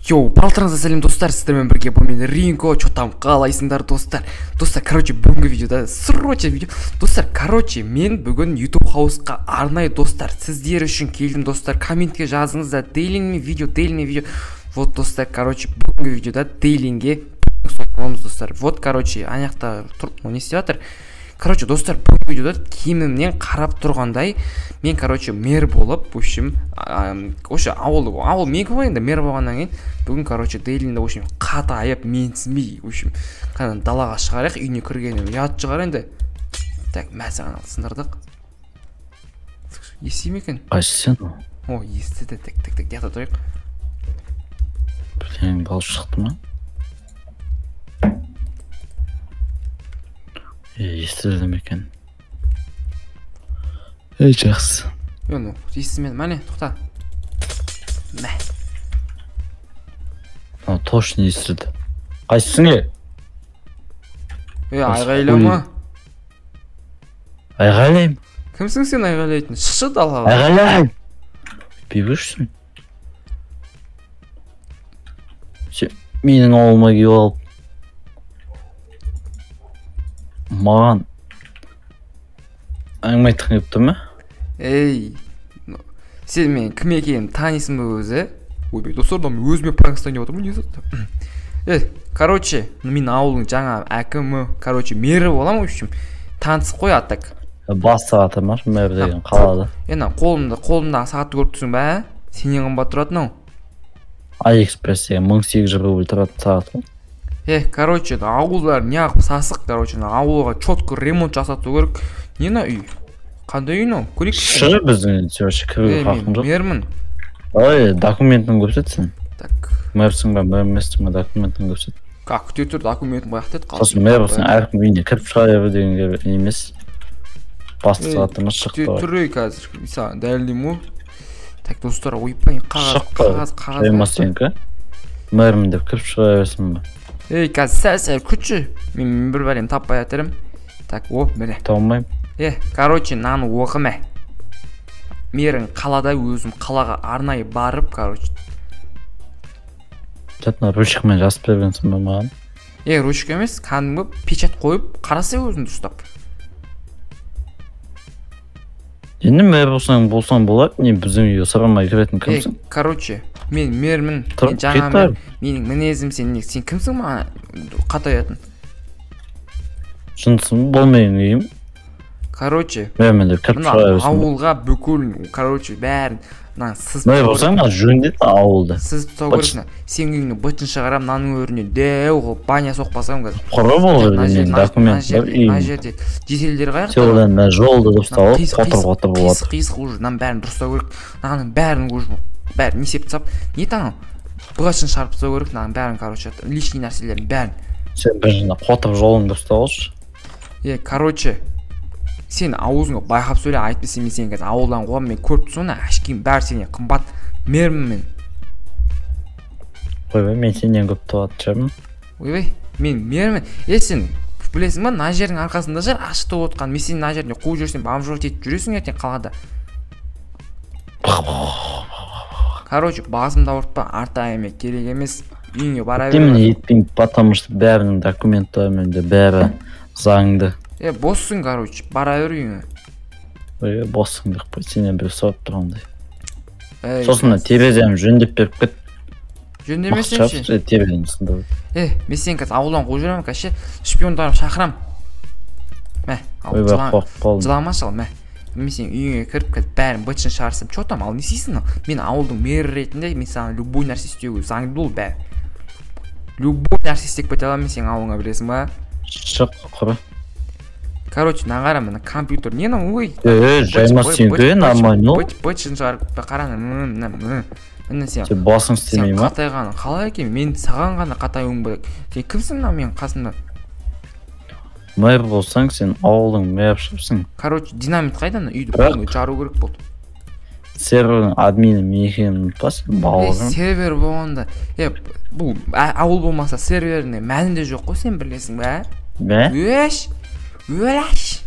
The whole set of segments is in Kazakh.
Йоу, барлықтарыңызға сәлем достар, сіздермен бірге бұл мен Ринко. Чё там, қалайсыңдар достар? Достар, короче, бүгінгі видеода срочно видео. Достар, короче, мен бүгін YouTube House-қа арнайы достар, сіздер үшін келдім достар. Комментке жазыңыздар, дейлинг видео, дейлинг видео. Вот достар, короче, бүгінгі видеода дейлингге соғамыз достар. Вот, короче, ана жақта тұр, не істеп жатыр? Короче, достар, бүгінгі видеода киімімнен қарап тұрғандай, мен, короче, мэр болып, в общем, осы ауыл менікі ғой енді, мэр болғаннан кейін, бүгін, короче, Дейлинді, в общем, қатайып, менсінбей, в общем, қана далаға шығарайық, үйіне кіргенім ұят шығар енді. Так, мә саған сындырдық. Ести ме екен? Қайсы сен? О, естіді, так, так, так, жақта тұрайық. Блин, бал шықты ма? Естідім екен. Ей, жақсы. Ну, естімедім, әне, тоқта. Мә. Мынау точно естіді. Қайсысың е? Ей, айғайлама. Айғайлаймын. Кімсің сен айғайлайтын? Шықшы далаға. Айғайлаймын. Бейбішсің. Сен менің ауылыма келіп алып маған әңгіме айтқың келіп тұр ма? Ей, сен мен кім екенімді танисың ба өзі? Ойбай, достар, мен өзіме пранк ұстайын деп отырмын, не зат? Ей, короче, мен ауылдың жаңа әкімі, короче, мэрі боламын, в общем, танысып қой, а так. Бас сағаты ма, мэр деген қалада. Е, мына қолымдағы сағатты көріп тұрсың ба, ә? Сенен қымбат тұратын ау. Алиэкспресс деген 1800 рубль тұратын сағат қой. Короче, ауылдар неғып сасық, короче, ауылға четко ремонт жасату керек. Не на үй? Қандай үй мынау? Көрейік. Шыр біздің вообще кіруге хақым жоқ. Мэрмін. Ой, документін көрсетсін. Так. Мэрсің ба, мэр емессің ба, документін көрсет. Как, күте тұр, документін қаяқта еді? Сосын мэр болсаң, әркім үйіне кіріп шыға беру дегенге емес. Басты сағатымыз шықты. Күте тұр, ей, қазір. Мен саған дәлелдеймін ғой. Так, достар, ойбай, қағаз, қағаз, қағаз. Шықпа, сенікі. Мэрмін деп кіріп шыға бересің ба? Ей, қазір сәл-сәл күтші. Мен бір бәлем таппай жатырмын. Так, о, міне. Таба алмаймын. Короче, мынаны оқыма. Мерің қалада, өзім қалаға арнайы барып, короче. Жат, мына ручкамен жазып бергенсің ба маған? Ручка емес, кәдімгі печать қойып, қараса өзіңді ұстап. Енді мэр болсаң болады, не біздің үйге сұрамай кіретін кімсің? Короче, мен мэрмін, мен жаңа мэр, менің мінезім сен, сен кімсің маған қатаятын? Жынсың, бұл менің үйім. Короче, мэрмін деп кіріп шыға бересің. Ауылға бүкіл, короче, бәрін мынаны сызып мэр болсаң, мына жөндет ауылды. Сызып тастау керек. Сенің үйіңнен бытын шығарамын, мынаның өріне дәу қылып баня соқпасам қазір. Құры бол жерде документ бар, мына жерде жеселдер қаяқта? Сен одан мына жолды дұрыстап алып, қотыр-қотыр болады. Қисық уже, мынаның бәрін дұрыстау керек. Мынаның бәрін уже бәрін есеп тастап, не таңау? Бұғашын шығарып тастау керек, мынаның бәрін, короче, лишний нәрселердің бәрін. Сен бір жерде қотыр жолыңды дұрыстап алшы. Короче, сен аузыңа байқап сөйле, әйтпесе мен сені қазір ауылдан қуамын, мен көріп тұрсың, әшкейім бәрі сенен қымбат, мэрмін мен. Ойбай, мен сенен көп табатын шығармын. Ойбай, мен мэрмін. Сен білесің ба, мына жердің арқасында шығар ақша тауып отқан, мен сені мына жерде қуып жіберсем, бомжовать етіп жүресің ертең қалада. Короче, басымды ауыртпа, арта әңгіме керек емес, үйіңе бара бер. Именно етпеймін, потому что бәрінің документтері менде, бәрі заңды. Боссың, короче, бара бер үйіңе. Ой, боссың деп қой, сенен біреу сұрап тұрғандай. Сосын мына тереземді жөндеп беріп кет. Жөндемесең ше? Тереземді сындырып. Мен сені қазір ауылдан қуып жіберемін, қазір ше, шпиондарымды шақырамын. Мә, жыламашы ал, мә. Мен сенің үйіңе кіріп, қазір бәрін бытшын шығарсам, чё там, ал не істейсің ал? Мен ауылдың мэрі ретінде, мен саған любой нәрсе істеуге заңды ол бәрі. Любой нәрсе істеп кете аламын мен сенің ауылыңа, білесің ба? Шық, құры. Короче, мына қара, мына компьютер, не мынау, ой. Жаймас сенікі, нормально. Бытшын шығарып, қара, мына, мына сен. Сен басың істемей ма? Сен қатайғаның қалай екен? Мен саған ғана қатаюым керек. Сен кімсің мынау менің қасымда? Мэр болсаң, сен ауылдың мэрі шығыпсың. Короче, динамит қайда ана? Үйді полный жару керек болды. Сервердің админі мен екенін ұмытпа сен, бауырым. Сервер болғанда, бұл ауыл болмаса серверіне мәні де жоқ қой, сен білесің бе? Бе? Өш! Өләш!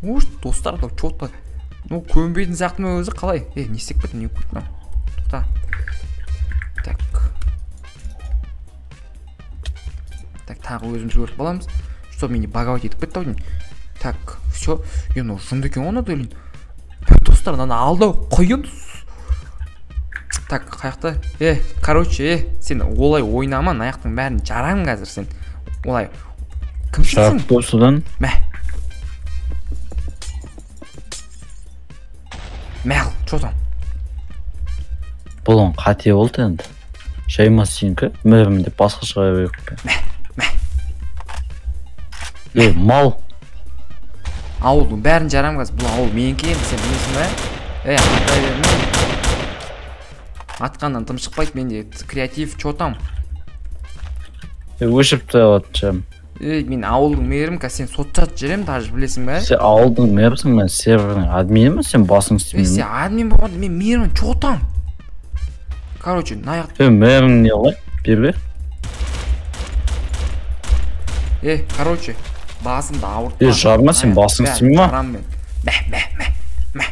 Уш, достар, чё-то, ну, көнбейтін сияқты ма өзі қалай? Не істеп кеттім, не көрдім? Тоқта. Так. Тағы өзіміз көріп қаламыз. Что мені баговать етіп кетті ау деймін. Так, все. Е, мынау жынды екен ғой, Дейлин. Достар, мынаны алдау қиын. Так, қаяқта? Короче, сен олай ойнама, аяқтың бәрін жарамын қазір сен. Олай. Кімсің сен? Содан. Мә. Мә, чё там? Бұл қате болды енді. Жайма сенікі, мэрім деп басқа шыға беріп. Мә, мә. Е, мал. Ауылдың бәрін жарам қазір. Бұл ауыл менікі енді, сен білесің бе? Ата берме. Атқаннан тым шықпайды менде. Креатив, чё там? Өшіріп тастай алатын шығармын. Мен ауылдың мэрімін, қазір сен соттатып жіберемін, даже білесің бе? Сен ауылдың мэрісің, мен сервердің админімін, сен басың істемеймін. Сен админ болғанда мен мэрімін, чё там? Короче, мына жақ. Мэрің не қылай? Бер бер. Короче, басымды ауыртпа. Жарма, сен басың істемей ма? Жарам мен. Мә, мә, мә, мә.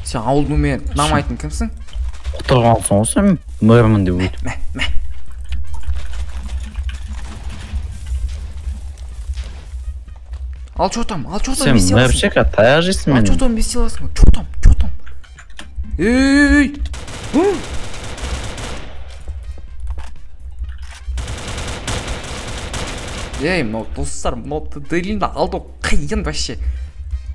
Сен ауылдың мэрін тынамайтын кімсің? Құтырғансың ғой сен, мэрмін деп өйтіп. Мә, мә. Ал чё там, ал чё там, сен мэр ше, таяқ жейсің менен. Ал чё там, не істей аласың? Чё там, чё там? Ей! Ей, мынау достар, мынау Дейлинді алдау қиын вообще.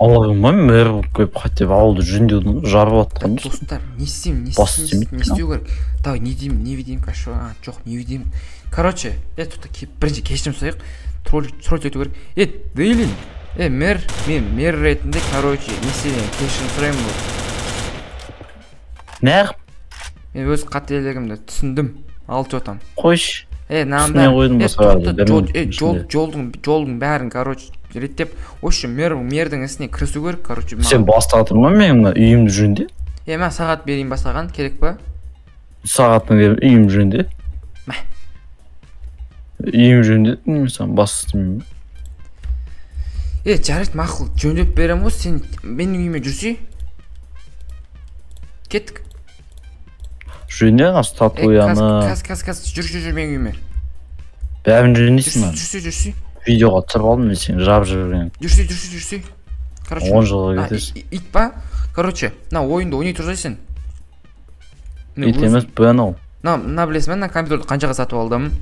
Алла мэр болып келіп, хотя бы ауылды жөндеудің жарып жатқан. Достар, не істеймін, не істеу керек? Давай, не деймін, не видим, жоқ, не видим. Короче, тут бірінші кешірім сұрайық. Тролль ету керек. Дейлин, мэр, мен мэр ретінде, короче, не істеймін, кешірім сұраймын бұл. Неғып? Мен өз қателігімді түсіндім. Ал чё там? Қойшы. Жолдың бәрін, короче, реттеп, осы мэрдің ісіне кірісу керек, короче. Сен бастадың ба мен мына үйімді жөнде? Мен сағат берейін ба саған, керек па? Сағатын беріп, үйім жөнде. Мә. Үйім жөнде, мен саған бас істемеймін. Жарайды, мақұл, жөндеп беремін ғой, сен менің үйіме жүрсей. Кеттік. Жөнде ана статуяны. Каз, жүр, менің үйіме. Бәрін жөндейсің ба? Жүрсей. Видеоға түсіріп алдым мен сені жап жүрген. Жүрсей. Короче, 10 жылға кетесің. Ит па? Короче, мына ойынды ойнай тұрсай сен. Ит емес, бен ол. Мына білесің бе, мына компьютерді қаншаға сатып алдым?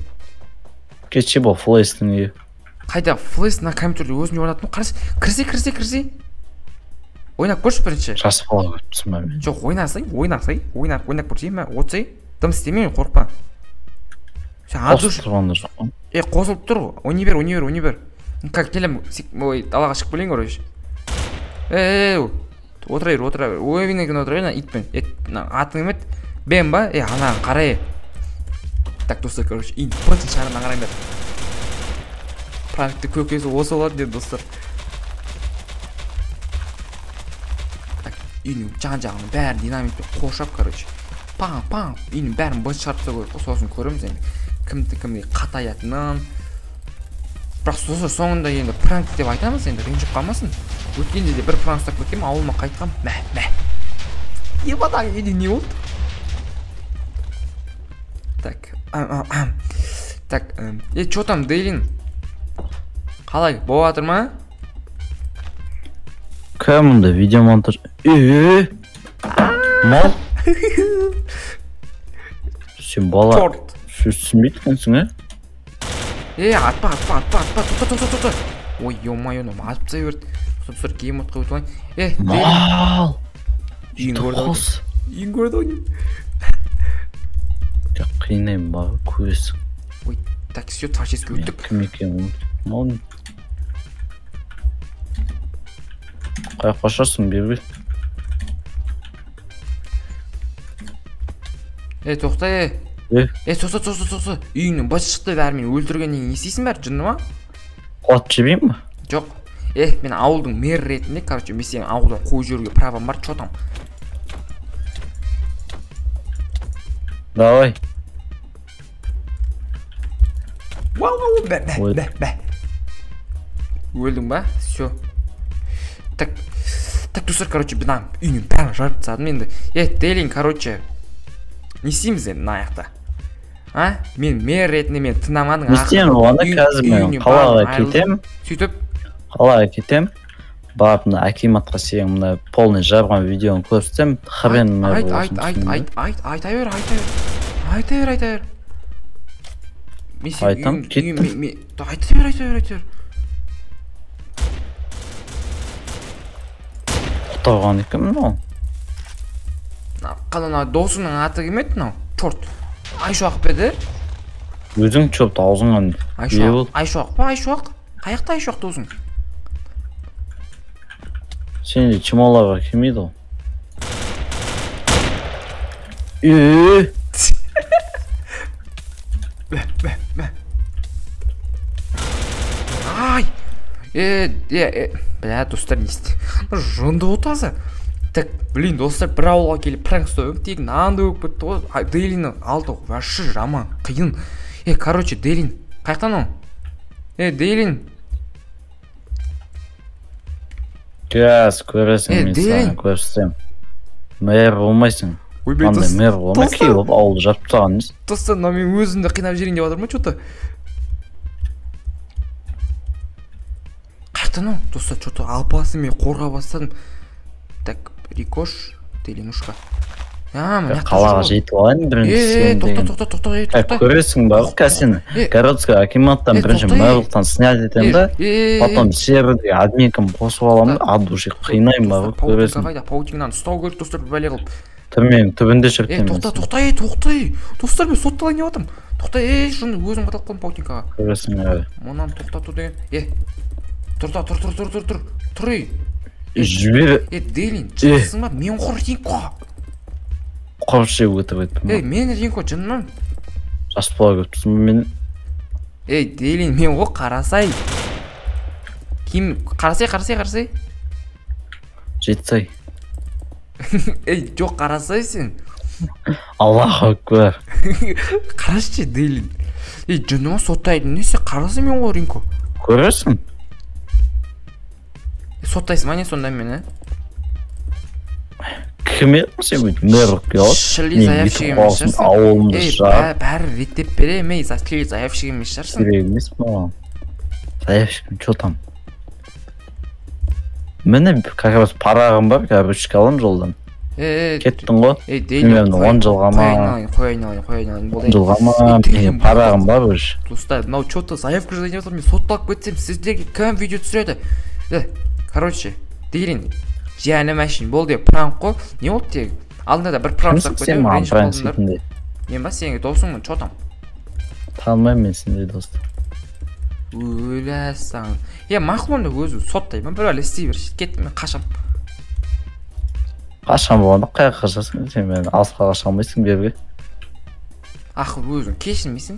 Кеше бұл флештің үйі. Қайда флеш мына компьютерді өзің ойнаттың? Қарасы, кірсе. Ойнап көрші бірінші. Жас бала көріпсің ба мен? Жоқ, ойнасай, ойнап көрсей, мә, отырсай, дым істемей, қорықпа. Сен қосылып тұрған да жоқ қой. Қосылып тұр, ойнай бер, Как келем, ой, далаға шығып келейін, короче. Отыра бер. Ойнай отыра бер, итпен. Атың кім еді? Бен ба? Анаған қарай. Так, достар, короче, ин, бытын шығарына қараңдар. Пранкті көкесі осы болады деді, достар. Так, үйінің жан-жағының бәрін динамитпен қоршап, короче. Паң-паң, үйінің бәрін быт шығарып тастау керек қой, сосын көреміз енді. Кімді кімге қатаятынын. Бірақ сосын соңында енді пранк деп айтамыз, енді ренжіп қалмасын. Өткенде де бір пранк ұстап кеткенмін, ауылыма қайтқам. Мә, мә. Ебадан үйде не болды? Так, так, чё там, Дейлин? Қалай, болып жатыр ма? Кім мұнда видеомонтаж? Мал? Сен бала сөз түсінбейді екенсің, ә? Атпа, тоқта. Ой, ё-моё, атып тастай берді. Достар, гейм модқа өтіп алайын. Мал! Үйін көрді ғой. Қинаймын ба, көресің. Ой, так, все, творческий өттік. Кім екенін ұмыттым. Қаяққа қашасың, бері? Тоқта, тоқта. Үйіңнің басы шықты, бәрі мені өлтіргеннен кейін не істейсің бәрі, жынды ма? Қуат жебеймін ба? Жоқ. Мен ауылдың мэрі ретінде, короче, мен сені ауылдан қуып жіберуге правам бар, чё там? Давай. Вау, бә. Өлдің ба? Все. Так, достар, короче, мына үйінің бәрін жарып тастадым енді. Дейлин, короче, не істейміз енді мына аяқта? А? Мен мэр ретінде мен тыңдамадың. Не істеймін оны қазір мен қалаға кетем. Сөйтіп қалаға кетем. Барып мына акиматқа сенің мына полный жабған видеоны көрсетсем, хрен мэр боласың. Айт, айт, айт, айта бер, айта бер. Айта бер, айта бер. Мен сен айтам, кеттім. Айта бер, айта бер, айта бер. Құтырған екен мынау. Қалана досыңның аты кім еді мынау? Чорт. Айшуақ па еді? Өзің чорт аузыңнан. Айшуақ, Айшуақ па, Айшуақ? Қаяқта Айшуақ досың? Сен де чемоларға келмейді ғой. Ай! Бля, достар не істе. Жынды ғой таза. Так, блин, достар, бір ауылға келіп пранк ұстап, тек нанды болып кетті ғой. Дейлиннің алды вообще жаман, қиын. Короче, Дейлин, қаяқтан ол? Дейлин. Қазір көресің, мен саған көрсетемін. Мэр болмайсың. Андай мэр болмай, келіп ауылды жапып тастаған емес. Достар, мынау мен өзімді қинап жіберейін деп жатыр ма, че-то? Қаяқтан ол? Достар, че-то алпасын мен қорға бастадым. Так, Рикош, Дейлинушка. Қалаға жетіп алайын бірінші сен деген. Тоқта, тоқта, тоқта, көресің ба, қазір сені городской акиматтан бірінші мэрлықтан снять етемін да, потом серверге админкам қосып аламын да, от души қинаймын ба, көресің. Қайда, паутинаны ұстау керек, достар, бір бәле қылып. Түрменің түбінде шірітемін. Тоқта, тоқта, тоқта, достар, мен сотталайын деп жатырмын. Тоқта, шын өзім қаталып қалдым паутинкаға. Көресің, мынаны тоқтату деген. Тұр, тұр, тұр, тұр, тұр, тұр, тұр. Жібер. Дейлин, жынсың ба? Мен қор Ринко. Қоршы өтіп өттім. Мен Ринко, жынмын. Жас бала көріп тұрсың мен. Дейлин, мен ғой, қарасай. Ким, қарасай, қарасай, қарасай. Жетсай. Жоқ, қарасай сен. Аллаху акбар. Қарашы, Дейлин. Жыныма соттайтын несі, қарасай мен ғой, Ринко. Көресің? Соттайсың ба не сонда мені? Кім едің сен өйтіп мэр болып келіп? Шли заявщик емес шығарсың. Ауылымды жап. Бәрі реттеп беремін, ей, шли заявщик емес шығарсың. Керек емес маған. Заявщик, че там? Міне, как раз парағым бар, қазір ручка аламын жолдан. Кеттің ғой? Мен 10 жылға ма? Қой айналайын, қой айналайын. 10 жылға ма? Парағым бар уже. Достар, мынау че-то заявка жазайын деп жатыр, мен сотталып кетсем, сіздерге кім видео түсіреді? Короче, Дейлин, жаным әшейін болды пранк қой. Не болды тегі? Алдында да бір пранк жасап қойдым, ренжіп қалдыңдар. Мен ба сенің досыңмын, че там? Танымаймын мен сендей досты. Өлә саған. Мақұл онда өзі соттаймын, бір әлі істей бер. Кеттім мен, қашам. Қашан болғанда қаяққа қашасың? Сен мені алысқа қаша алмайсың берге. Ақыл өзің кешірмейсің.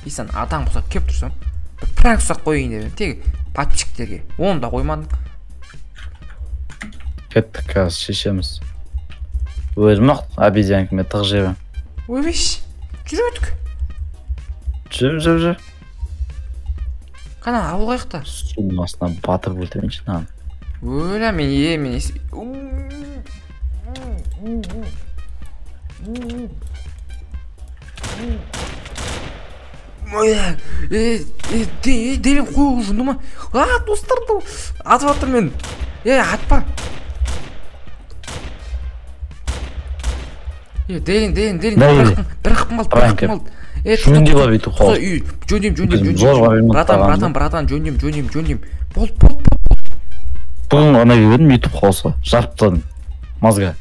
Сен адам құсап келіп тұрсам, бір пранк жасап қояйын деп едім. Тегі подписчиктерге. Оны да қоймадың. Кеттік, қазір шешеміз. Өзім ақ обезьянкамен тық жебем. Ойбайш, жүредік. Жүр, жүр, жүр. Қана, ауыл қаяқта? Судың астына батырып өлтірейінші мынаны. Өлә, мен мен Дейлин, қой, жынды ма? Достар, атып жатыр мен. Атпа. Дейлин, Дейлин, Дейлин, бір қапым қалды, бір қапым қалды. Жөндеп алып өйтіп қалды. Жөндеймін, жөндеймін, жөндеймін. Братан, братан, братан, жөндеймін, жөндеймін, жөндеймін. Болды, болды, болды. Бүгін ғана келіп едім, өйтіп қалса, жарып тастадым. Мазга.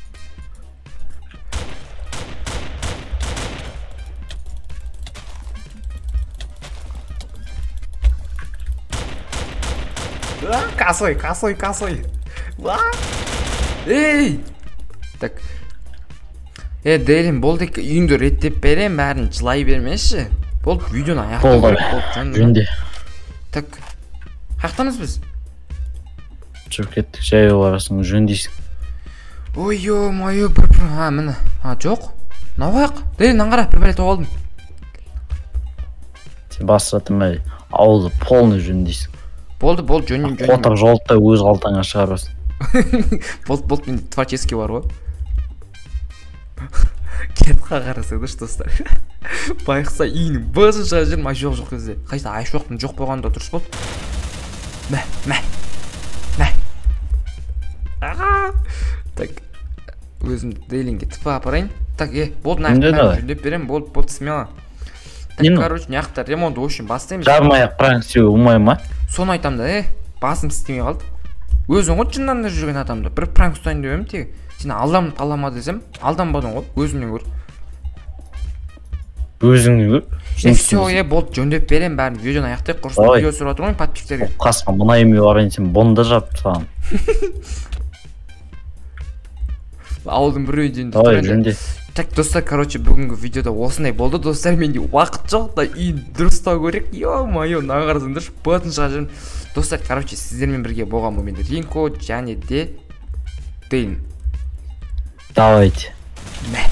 Косой, косой, косой. Эй! Так. Дейлин, болды, үйіңді реттеп берем, бәрін жылай бермеші. Болды, видеоны аяқтау керек болды. Жөнде. Так. Қаяқтамыз біз? Жүріп кеттік, жаяу барасың, жөндейсің. Ой, ё-моё, бір міне. Жоқ. Мынау қаяқ? Дейлин, мынаны қара, бір бәле тауып алдым. Сен басып жатырмай, ауылды полный жөндейсің. Болды, болды, жөндеймін, жөндеймін. Қотыр жолды өз қалтаңа шығарасың. Болды, болды, мен творческий бар ғой. Кетіп қарасаңдаршы, достар. Байқса үйінің бысын шығарып жүрмін, айшуақ жоқ кезде. Қайсы айшуақтың жоқ болғаны да дұрыс болды. Мә, мә, мә. Так, өзімді Дейлинге тіпі апарайын. Так, болды, мына жөндеп беремін, болды, болды, смело. Так, короче, мына жақта ремонт в общем бастаймыз. Жарым аяқ пранк істеуге болмай ма? Соны айтамын да, басым істемей қалды. Өзің ғой жынданып жүрген адамды. Бір пранк ұстайын деп едім тегі. Сен алданып қала ма десем, алданбадың ғой, өзімнен көр. Өзіңнен көр? Все, болды, жөндеп беремін бәрін. Видеоны аяқтайық, құрсын видео түсіріп жатырмын ғой подписчиктерге. Қасқа мына үйіме барайын сен, бұны да жап тастаған. Ауылдың бір үйінде тұр енді. Так, достар, короче, бүгінгі видеода осындай болды, достар. Менде уақыт жоқ та, үйін дұрыстау керек. Ё-моё, мына қарасаңдаршы, бытын шығарып жүрмін. Достар, короче, сіздермен бірге болған бұл менде Ринко және де Дейн. Давайте. Мә.